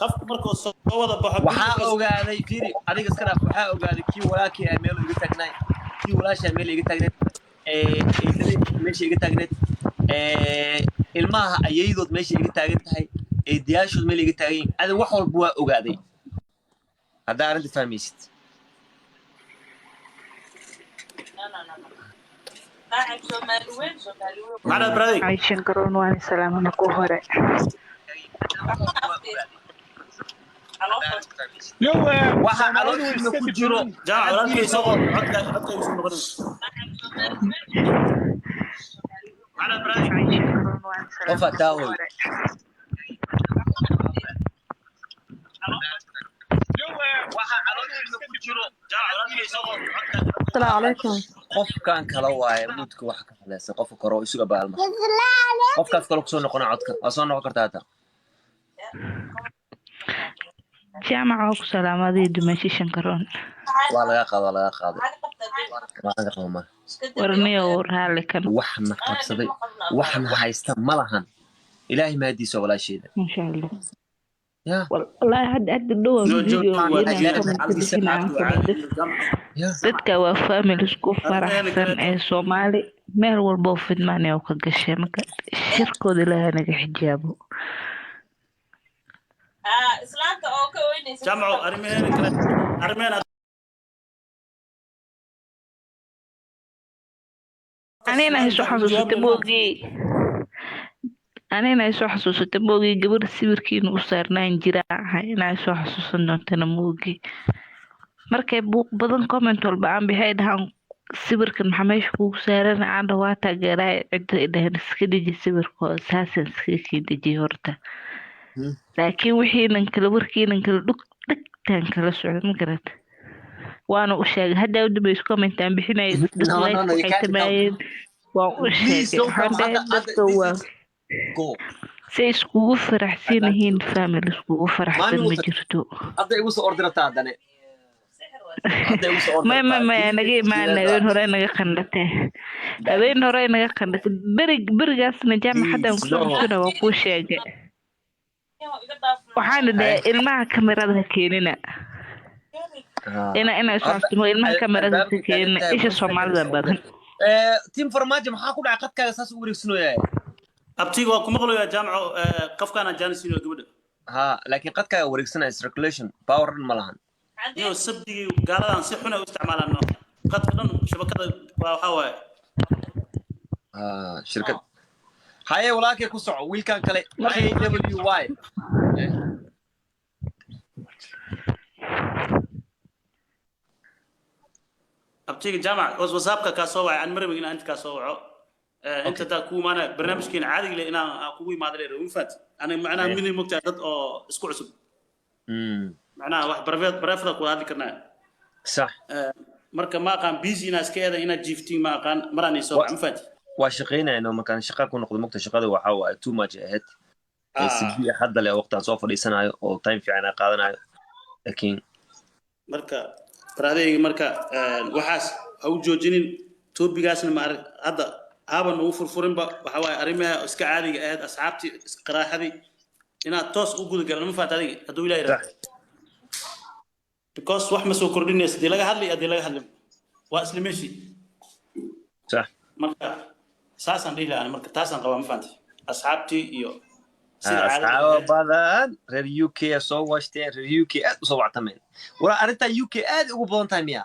Qofku markuu soo wada baxo Waxaa ogaaday, fiiri, adiga iska dhaaf, waxaa ogaaday kii walaalkii ah meel iga taagnaay, kii walaashaa meel iga taagneed, eedadii meesha iga taagneed, ilmaha ayaydood meesha iga taagan tahay, eedayaashood meel iga taagan yihiin. Adi wax walba waa ogaaday haddaa arrinta fahmaysid. Macnaa brother. Caishan garoon, waan salaamana ku hore. Yo, waxa Soomaalidu way calooshiina iska ku jiro. dibdibin. Jaamac, walaalkay soo qor codka, codkayga soo noqonin. Macnaa brother. Caishan garoon, waan Qofa salaamana ku taahoy. hore. Yo, waxa Soomaalidu way calooshiina iska ku jiro. Jaamac, walaalkay soo qor codka. Asalaamu calaykum. Qofkan kala waaye muudka waxa ka hadlaysa qofka kore oo isuga baalma, qofkaas kale kusoo noqona codka waa soo noqon kartaa hata. Jaamac, waa ku salaamaday dumashi Shankaroon. Waa laga qaada, waa laga qaaday, waa laga qaba male. Warniyow, raalli kan. Waxna qabsaday, waxna haysta ma lahan, Ilaahay mahadiisa, walaasheeda. Masha Allah. Ya. Wallaahi hadda dhow No video joke waa inaan comment bixin aan comment. Ya. Dadka waa family isku faraxsan ee Soomaali meel walba oo fidmaan oo ka gashay, marka shirkooda Ilaahay naga xijaabo. Islaanta oo ka oynaysa. Jaamaco, arrimaheena kale, arrimaheena. Anina ay soo xasuusatay moogii, anina ay soo xasuusatay moogii, gabar sawirkiina u saarnaan jira ahay inay soo xasuusan doontana moogii. Markay buuq badan, comment walba aan bixay, dhahaan sawirkan maxaa meesha kugu saaran, aan dhaho waa taageerahay, cidda ay dhaheen iska deji sawirkooda, saasaan iskaga kii dejiyay horta. Laakiin wixiinan kala warkiinan kala dhug dhegtaan kala socda, ma garat, waana u sheegay hadda u dambaysa comment aan bixinayay No, dad no, like no, you waxay can't tell. tamayeen, waan u Please sheegay, don't waxaan come. dhahay Hadda dadka this waa is go. say iskugu faraxsan yihiin, family iskugu faraxsan Maalin ma wata jirto. Hadda igu soo ordirata, haddane hadda igu soo may ordirata. May may naga imaana, habeen hore naga qandhatay, habeen hore naga qandhatay, berig berigaasna jaamac haddaan Please kusoo no. xusuna waan kuu sheegay, waxaana dhahay ilmaha kamerada ha keenina, ina soo xasuumo ilmaha kamerada ha albaabka taagan keenina tahay isha 1 second Soomaalida soo badan. ordir. Team Farmaajo, maxaa ku dhacay qadkaaga saas u wareegsanooyahay? Abtiga waa ku maqlayaa Jaamaco, qofkaana jaanis siino gabadha. Ha, laakiin qadkaaga wareegsanaya, circulation power dhan ma lahan. Iyo sabdigii gaaladan si xun ay u isticmaalaan, no qadka dhan shabakada waa waxaa waaye. Ha, shirkad haye, walaalkay ku soco wiilkan kale AWY. Abtiga Jaamac hoos WhatsAppka kaa soo wacay, aan marabin inaan inta kaa soo waco. Inta taa ku imaana barnaamijkeena caadiga leh inaan aan kugu imaado leeyahay ma fahanti, aniga macnaha mini mogtahay dad oo isku cusub, macnaha wax private private kula hadli karnaa. Sax. Marka ma aqaan busy inaa iska eedan inaad jiiftiin, ma aqaan maraan isoo wac, ma fahanti. Waa shaqaynayno markaan shaqa ku noqdo, mogta shaqada waxaa waaye too much ahead. Sibi hadda le waqtaan soo fadhiisanayo oo time fiican aan qaadanayo, laakiin Marka baraadayga, marka waxaas ha u joojinin toobigaasna, ma arag hadda haaban ugu furfurinba, waxa waaye arrimaha iska caadiga ahayd, asxaabtii isqaraaxadii inaad toos u guda galan, ma fahanti adiga hadduu Ilaah yidhaahdo, because wax ma soo kordhinaysa haddii laga hadlay, haddii laga hadlin waa isla meeshii. Sax. Marka saasaan dhihi lahaa, marka taasaan qabaa, ma fahanti, asxaabtii iyo sida caadada asxaabo ahayd. Badan reer UK soo washteen, reer UK aad usoo wactameen. Walaa arrintaa UK aad ugu badan tahay miya?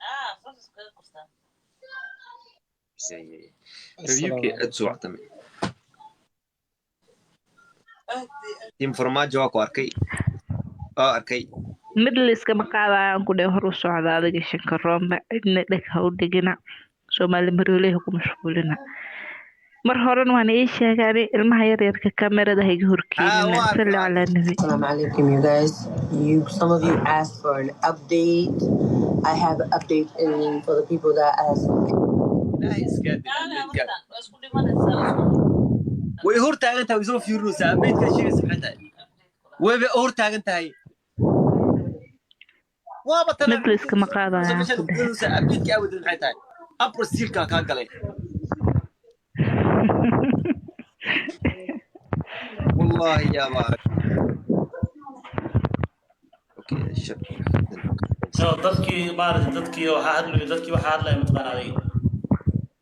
Ah, saas iskaga qortaa. Reer UK aad usoo wactameen. Team Farmaajo waa ku arkay, waa arkay. Mid layskama qaadayaan ku dheh, hor u socda adiga Shankaroonba, cidna dheg ha u dhigina, Soomaali marooley ha ku mashquulina. Mar horan waan ii sheegaani ilmaha yaryarka kamerada ha iga Ah, horkeenina. waa Salli arkay. calaa nabi. Assalamu alaikum, you guys. You, some of you asked for an update. I have an update in for the people that asked. Ilaahay iska dil Kaale update-ka. amartan waa isku dhimanaysaa, waa isku Way hor taagan tahay, way soo fiirinaysaa. Update-ka sheegaysa maxay tahay? Wayba hor taagan tahay, waaba tana. Mid layskama qaadayaan ku dheh. Update-ka aawadeed maxay tahay? Aprosiilka kaa galay. Wallahi yaaba arag. Okay, So, dadkii maaragtay, dadkii waxaa hadlayo, dadkii waxaa hadlaya mataqaanaa.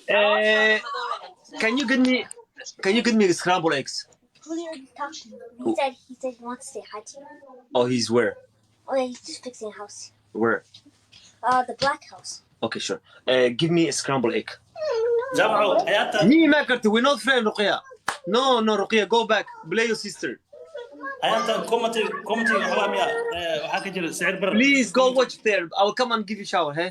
Eh, can you get me scrambled eggs? Who are you talking to? He said he wants to say hi to you. Oh, he's where? Oh yeah, he's just fixing a house. Where? The black house. Okay, sure. Give me a scrambled egg. Jamco ciyaarta. Me makarti, we're not friend, Ruqya. No, no, Ruqya, go back. Play your sister. Ciyaarta commenty waxbaa miya waxaa ka jira sicir bar. Please go watch there. I will come and give you shower, hey?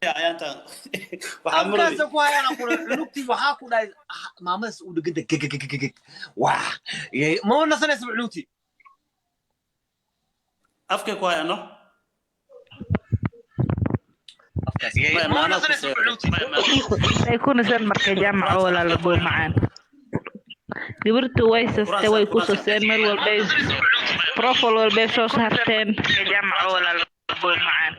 Ciyaarta waxaa muradi. Afkaasa ku hayaan ku cunugtii waxaa ku dhahay, ah, maamadaas u dheganta gegegegegeg wah mama nasanaysa cunugtii. Afkay ku hayaan no. Afkaas Maya, mama maanaa ku nasanaysa seexday. cunugtii. Ay ku nasan markay jaamaco walaalo boo macaan. Gabartu way sastay, way ku sasteen meel walbay, profile walbay soo saarteen. Jaamaco walaalo boo macaan.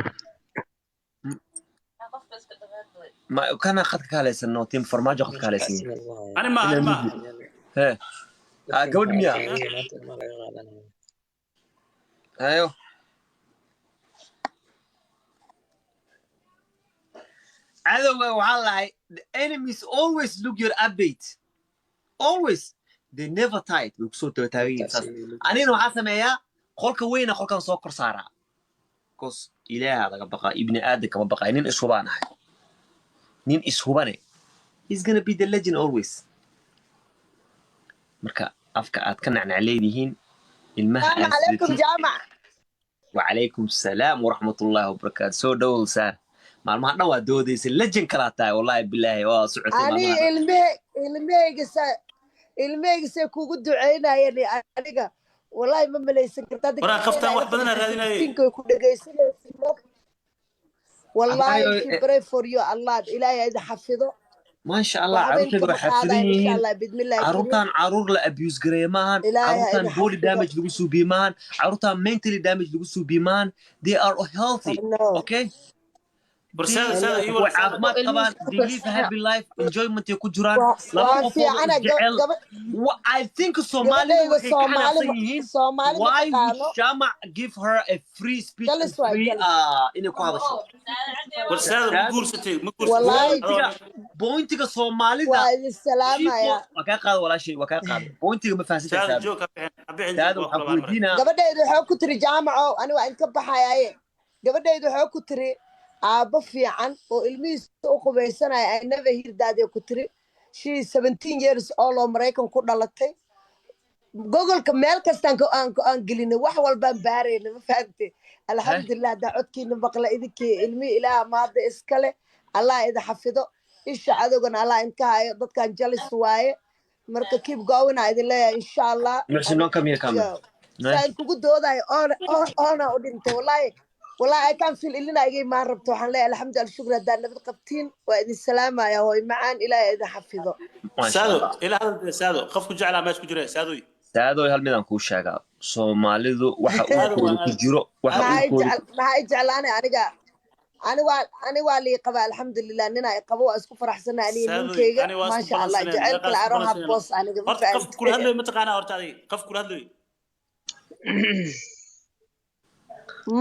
Ma kana khadka ka halaysan no team farmaajo khadka ka halaysan yihiin. Ani ma, ani ma. He ah, gabadh miya hayo cadowga waxaa lahay, the enemies always look your update, always, they never tight, way kusoo daba taagan yihiin saas. Anigana waxaa sameeyaa qolka weyna qolkan soo kor saaraa, because ilaaha laga baqaa, ibni aadan kama baqaa. Nin ishubaan ahay, nin ishubane, he's gonna be the legend always. Marka afka aad ka nacnac leedihiin ilmaha السلام aad عليكم sidatiin. جامع. وعليكم السلام ورحمة الله وبركاته. soo dhowow saar, maalmaha dhan waa doodaysa, legend kalaa tahay, wallahi bilaahi waa socotay ani maalmaha dhan. Ilmahayga say kugu duceynayeen aniga, wallahi ma malaysan karta hadda. Waraa gabadheeda qaftaan ay wax badanaa raadinayay. Finkay ku dhegaysanaysa wallahi. Abaayo, She pray for you. Allah ilaahay idin xafido. Maasha Allah. Waxba Carruurteeda inkama waa xafidan qaadayan insha yihiin. Allah bidmillahi kariim. Carruurtan caruur la abuse gareeye maahan. Ilaahay ha Carruurtan idin body xafido. damage lagu suubiye maahan, carruurtan mentally damage lagu suubiye maahan. They are healthy. I know. Okay. Bar saada, I saada know. ii way war saada. caafimaad qabaan, they live a happy life, enjoyment ay ku jiraan. Waa Laba waa qofood oo fiicana isjecel. I think Soomaalida gabadhayda waxay ka Soomaali xanaaqsan yihiin, Soomaali ma why would taqaano. Jama give her a free speech and Jalis waay free jalis. Inay ku hadasho. War saada, ma guursatay, ma guursatay? Wallahi Pointiga pointiga Soomaalida waa idin salaamaya. Waa kaa qaada walaashay, waa kaa qaada. Pointiga ma fahansantahay? Saada Saada joog, ha bixin, ha bixin. Saada Joog waa waxaan ku ku labaan maray. weydiinaa. Gabadhaydu waxay ku tiri, jaamaco, ani waa idinka baxayaye, gabadhaydu waxay ku tiri aabbo fiican oo ilmihiisa u qubaysanaya I never hear that, ay ku tiri. She is 17 years old oo Maraykan ku dhalatay. Googolka meel kastaan aan gelinay, wax walbaan baarayna, ma fahamte? Heh. Alxamdulilah haddaa codkiina maqla idinkii ilmihi, ilaaha maada iskale, Allah idin xafido, isha cadowgana Allah idinka hayo. Dadkan jalis waaye. Marka keep going aa idin leeyahay insha Allah. Muxsin, don't come here, come Yo, saa kugu doodayo oona oona u dhintay wallahi, wallahi I can feel ilina iga imaan rabto. Waxaan leeyahay alxamdu alshukr haddaa nabad qabtiin. Waa idin salaamaya, hooy macaan, ilaahay idin xafido. Maasha Saado Allah. Ilaa hadal saado, qofku jeclaa meesha ku jira saadoy. Saadoy, hal midaan kuu sheegaa: Soomaalidu waxa Saado uurkooda waa ku jiro, waxa maxaa i uurkooda jecel, maxaa i jeclaanay aniga? Ani waa lii qaba, alxamdulilah, ninaa i qabo, waa isku faraxsana aniga Saadoy ninkeyga. ani waa isku Maasha Allah. balansaneen Jecel meeqaa kale isku I don't have balansaneen. boss aniga, ma Horta qofka kula fahamte? hadlayo mataqaanaa? Horta adiga qofka kula hadlayo.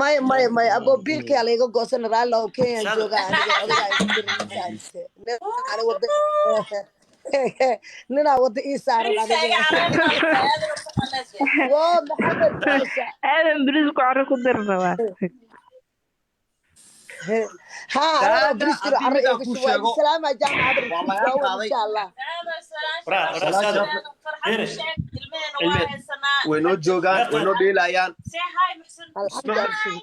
Maya, maya, maya, abo, biilkaa layga goosana, raalli oo Kenyaan Saado joogaa aniga, odagaa igu dirin, ma fahamte? Nin ani wada ninaa wada ii saaran aniga. Woo Maxamed meesha. Aadan bariis ku caro ku dar rabaa. Ha anagoo Saada, bariis kilo haddii carro midaan iiga kuu shubo, waa idin sheego salaama jaamaca waa keep lagaa going qaaday. Insha Allah. Waraa waraa walaasha saado Ere. Ilme way noo joogaan, way noo dheelayaan. Alxamdu alshukr.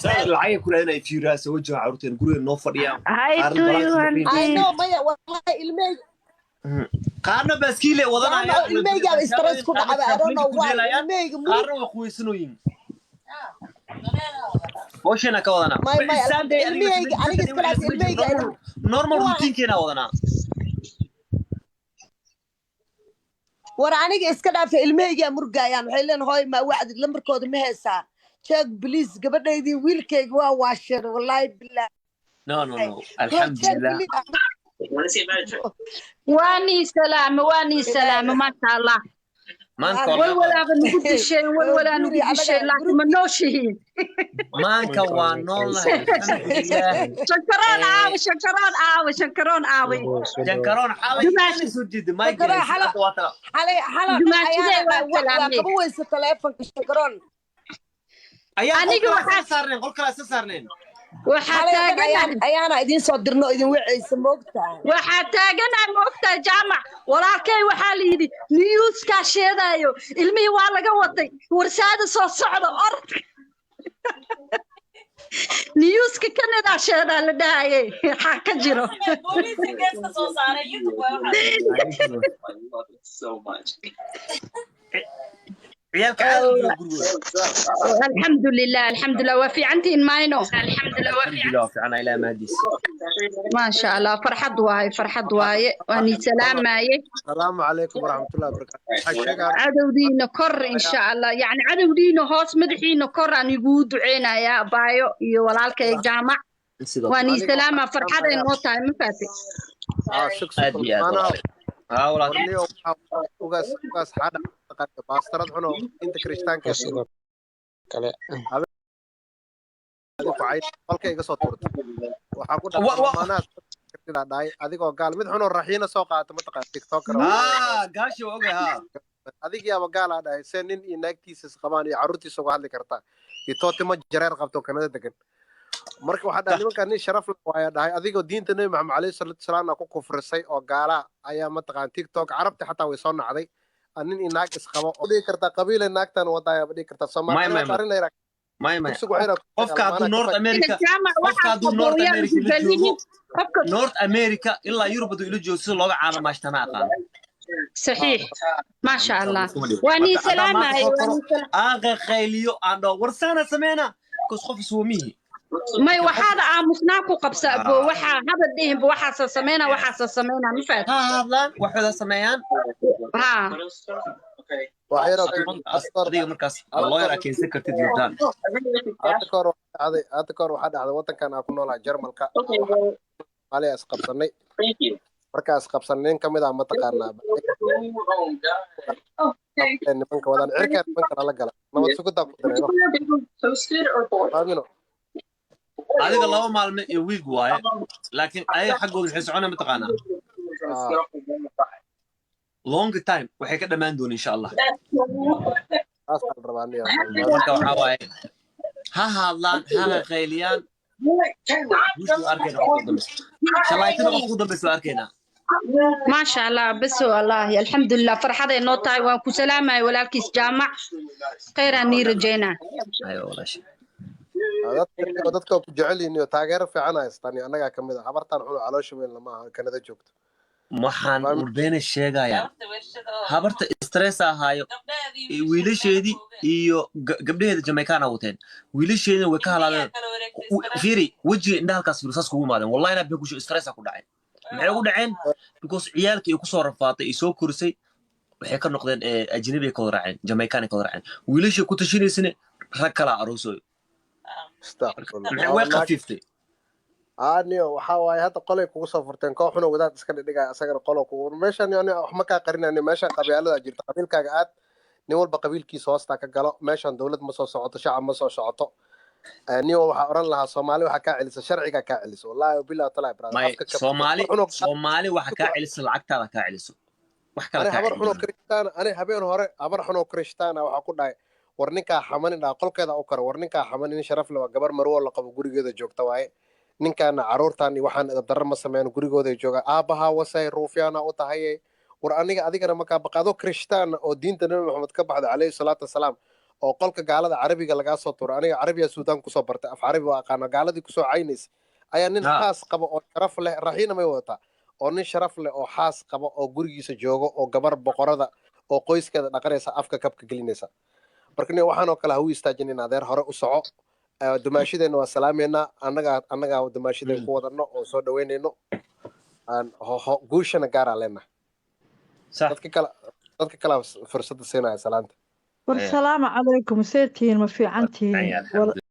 Saado Lacagay ku raadinaya fiiraasa wajaha carruurteen guriga noo fadhiyaan. Hi qaarna to you balaanka I auntie. know, maya, wallahi ilmeyga qaarna baaskiilay wadanayaan jaamaco way ilmeygaaba stress ku qaarna dhacaba, I don't trampoline know ku why dheelayaan, ilmeyga murug. qaarna way quweysanooyin hoosheenaa ka wadanaa. May Wixii may Sunday aniga ilmihayga aniga Saturday iska wixii dhaaf la samayn jiray ilmihayga normal normal kuwa routinekeena wadanaa. War aniga iska dhaafa, ilmahaygaa murgaayaan, waxay leen hooy maa wacdid, lambarkooda ma heesaa. Check please, gabadhaydii wiilkayga waa waasheen, wallaahi bilaahi. No, Go check alxamdulilah. please. Waanii salaame, waanii salaame, maasha Allah. Maanka waa Walwalaaba nagu disheen, walwalaa nagu guri disheen, anaga laakiin ma nooshihiin? Maanka waa noolnahay, alxamdulilah. Shankaroon aawe? Shankaroon aawe? Shankaroon aawe? Jankaroon xalay Dumaash. xalay soo jeeda mayga. Shankaroon xala hadda waa tala. Xalay xala dhan Dumaashidee ayaana waa waa salaamay. Qaba weysa taleefonka Shankaroon. Ayaa qol Aniga kale isla waxaa saarneen, qol kale isla saarneen. Waxaa Xalay dhan ayaan taaganahay ayaana idiin soo dirno, idin wacaysa, moogtahay. Waxaa taaganahay, ma ogtahay, Jaamac walaalkay, waxaa la yidhi newskaa sheedaayo ilmihii waa laga watay, warsaada soo socda, orodka newska Canada sheedaa la dhahayay, waxaa ka jiro. Booliiska geeska soo saaray YouTube waay waxaas. Ciyaalka caadi u jooga gurigooda. Alxamdulilah, alxamdulilah, waa fiicantihiin mayno? Alxamdulilah, waa fiicana, ilaa mahadiis. Maasha Allah, farxad waaye, farxad waaye, waan ii salaamaye. السلام عليكم ورحمة الله وبركاته. Waxaan sheegaa Cadowdiina kor insha Allah, yacni cadowdiina hoos, madaxiina kor aan iguu duceynayaa, abaayo iyo walaalkay Jaamac. Sidoo waan ii aniga salaamaa, waxaan farxaday salaamayaa noo tahay, ma fahatay? Aa sug aad sug iyo aad maanaa. Walaalay haa walaalkay. Warniyo waxaa ugaas ugaas xadha baastarad xuno inta kirishtaanka Sidoo kale. Adigu cay qolka iga soo tuurtay, waxaa ku dhacay lamaanaha kartidaa dhahay adigoo gaal mid xunoo raxiina soo qaata, mataqaan, TikToker oo Haa, gaashi waa ogay haa. Adigiyaaba gaalaa dhahay, see nin iyo naagtiisa is qabaan iyo carruurtiisa uga hadli kartaa iyo tootimo jareer qabto Kanada degan. Marka waxaa dhahay nimankaan nin sharaf leh waaya dhahay, adigoo diinta Nebi Maxamed calayhi salaatu wasalaamna ku kufrisay oo gaalaa ayaa, mataqaan, TikTok Carabta xataa way soo nacday. Aa nin iyo naag isqabo oo dhihi kartaa qabiile naagtan wadaaya ba dhihi kartaa May Soomaali may may arrin la yidhaha may may dugsigu waxay Qofka hadduu lamaanaha North ka America Jaamac qofka waxaas hadduu North qabooyaan America ku la joogo gelihin qofka. North America ilaa Yurub hadduu ila joogo, sida looga caanamaashtana aqaano. Saxiix, maasha Allah, Iskuma dhibo. waan ii Marka haddaan maanta salaamaye soo waan koro ii salaam. Aan qayliyo, aan dhaho warsaana sameyna, because qof iswamihi. May Laakiin qof waxaada aamusnaa ku qabsa abo, waxaa haba dhihinba, waxaasa sameyna, waxaasa sameyna, ma fahat? Ha hadlaan, waxooda sameeyaan. Haa. Wax yaroo pastor adiga markaas lawyer aa keensan kartid, you're done. Hadda kahor waxaa dhacday wadankan aan ku noolahay, Jarmalka, Soomaaliya isqabsanay. Markaa isqabsanay, nin kamid ah, mataqaanaa, nimanka wadaan cirkaa nimanka lala gala, nabad sugidaa ku dareeno aamino. Adiga 2 maalmo iyo wiig waaye, laakiin ayaga xaggooda waxay soconaya, mataqaanaa, long time, waxay ka dhammaan doona insha Allah. Taasaa la rabaa niyo. Marka waxaa waaye ha hadlaan, ha qayliyaan, guusha waa arkayna qofka ugu dambeysa, shalaytada qofka ugu dambeysa waa arkaynaa. Maasha Allah, bes wallaahi, alxamdulilah, farxaday noo tahay. Waan ku salaamaya walaalkiis Jaamac, khayraan nii rajaynaa. Ayo walaasha. Dadka ku jecel yihiin iyo taageero fiican haystaan iyo annagaa kamid ah. Habartaan xun oo caloosha weyn lama aha Kanada joogto. Waxaan urbeena sheegayaa habarta stress ahaayo, wiilasheedii iyo gabdhaheeda Jamaicana wateen, wiilasheedina way ka halaabeen. Fiiri wejiga, indhaha halkaas fiiri, saas kugu imaadeen. Wallahi inaa been kusho, stress ku dhacay. Maxay ugu dhaceen? Because ciyaalkii ay kusoo rafaatay ay soo korisay waxay ka noqdeen ajnabi, ay ka wada raaceen, Jamaican ay ka wada raaceen. Wiilashii ku tashinaysana rag kalaa aroosooyo. Astaghfirullah. Way khafiiftay. Niyo waxaa waaye hadda qolay kugu soo furteen koox xun oo wadaad iska dhigaya, asagana qolo kugu meeshan yani wax ma kaa qarinayno. Meeshan qabyaalada jirta, qabiilkaaga aad, nin walba qabiilkiisa hoostaa ka galo. Meeshan dowlad ma soo socoto, shacab ma soo socoto. Niyo waxaa oran lahaa Soomaali waxaa kaa celisa sharcigaa kaa celiso, wallahi billahi taala, brother. May afka Soomaali xun oo Soomaali waxa kaa celisa lacagtaada kaa celiso, wax kale ani kaa habar xunoo celin. Kirishtaana, ani habeen hore habar xunoo kirishtaana waxaa ku dhahay, war ninkaa xamanin dhaa qolkeeda u karo, war ninkaa xamanin, sharaf le waa, gabar marwo la qabo, gurigeeda joogta waaye. Ninkaana caruurtan iyo waxaan darro ma sameyn, gurigooday joogaan, aabbahaa wasay ruufyaana u tahaye. War aniga adigana makaa baqa, adoo kirishtaana oo diinta Nabi Maxamed ka baxda calayhi salaatu wasalaam, oo qolka gaalada Carabiga lagaa soo tuuray. Aniga Carabiya Suudaan kusoo bartay, af Carabi waa aqaana. Gaaladii kusoo caynaysa ayaa nin xaas qaba oo sharaf leh raxiina may wadataa, oo nin sharaf leh oo xaas qaba oo gurigiisa joogo oo gabar boqorada oo qoyskeeda dhaqanaysa afka kabka gelinaysa. Marka nin waxaan oo kale ha u istaajin in adeer hore u soco. Dumaashideenna waa salaameynaa, annagaa dumaashideen ku wadano oo soo dhaweynayno aan guushana gaaraa leenahay. Sax. Dadka kale fursadda siinaya salaanta. War salaamu calaykum, seetihiin? Ma fiican tihiin?